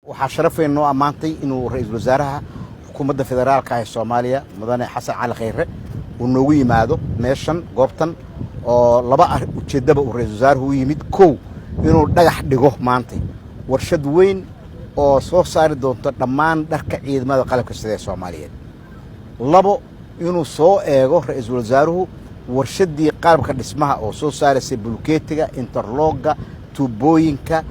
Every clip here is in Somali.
Waxaa sharaf weyn noo ammaantay inuu ra-iisul wasaaraha xukuumadda federaalka ah ee Soomaaliya, Mudane Xasan Cali Khayre, uu noogu yimaado meeshan, goobtan, oo laba ujeeddaba uu ra-isul wasaaruhu u yimid. Kow, inuu dhagax dhigo maantay warshad weyn oo soo saari doonto dhammaan dharka ciidamada qalabka sida ee Soomaaliyeed. Labo, inuu soo eego ra-iisul wasaaruhu warshaddii qalabka dhismaha oo soo saaraysay bulkeetiga, interlocka, tuubooyinka,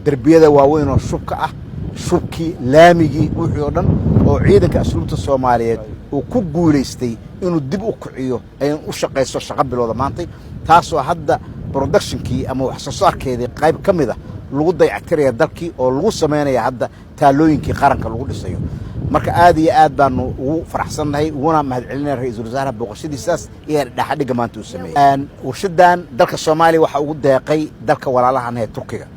derbiyada waaweyn oo shubka ah, shubkii, laamigii, wixii oo dhan oo Ciidanka Asluubta Soomaaliyeed uu ku guulaystay inuu dib u kiciyo, ay u shaqayso shaqo bilowda maantay, taasoo hadda productionkii ama wax soo saarkeedii qayb ka mid a lagu dayactiraya dalkii oo lagu samaynaya hadda taalooyinkii qaranka lagu dhisayo. Marka aad iyo aad baanu ugu faraxsannahay, uguna mahadcelinaya ra-iisul wasaaraha booqashadiisaas iyo dhagaxdhigga maanta uu sameeyey. Warshadan dalka Soomaaliya waxaa ugu deeqay dalka walaalahan ee Turkiga,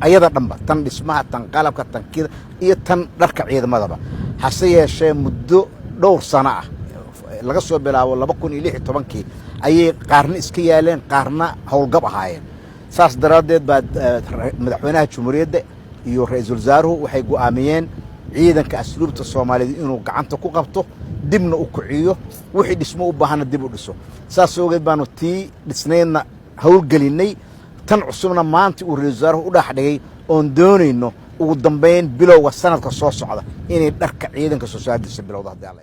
ayada dhanba, tan dhismaha, tan qalabka, tan kida iyo tan dharka ciidamadaba. Hase yeeshee, muddo dhowr sano ah, laga soo bilaabo 2016-kii, ayay qaarna iska yaaleen, qaarna howlgab ahaayeen. Saas daraaddeed baa madaxweynaha jumhuuriyadda iyo ra-iisul wasaaruhu waxay go'aamiyeen Ciidanka Asluubta Soomaaliyeed inuu gacanta ku qabto, dibna u kiciyo, wixii dhismo u baahana dib u dhiso. Saas ogeed baanu tii dhisnaydna howlgelinnay, tan cusubna maanta uu ra-isul wasaaruhu u dhagax dhigay, oon doonayno ugu dambayn bilowga sanadka soo socda inay dharka ciidanka soo saardiisa bilowda, haddii Alla.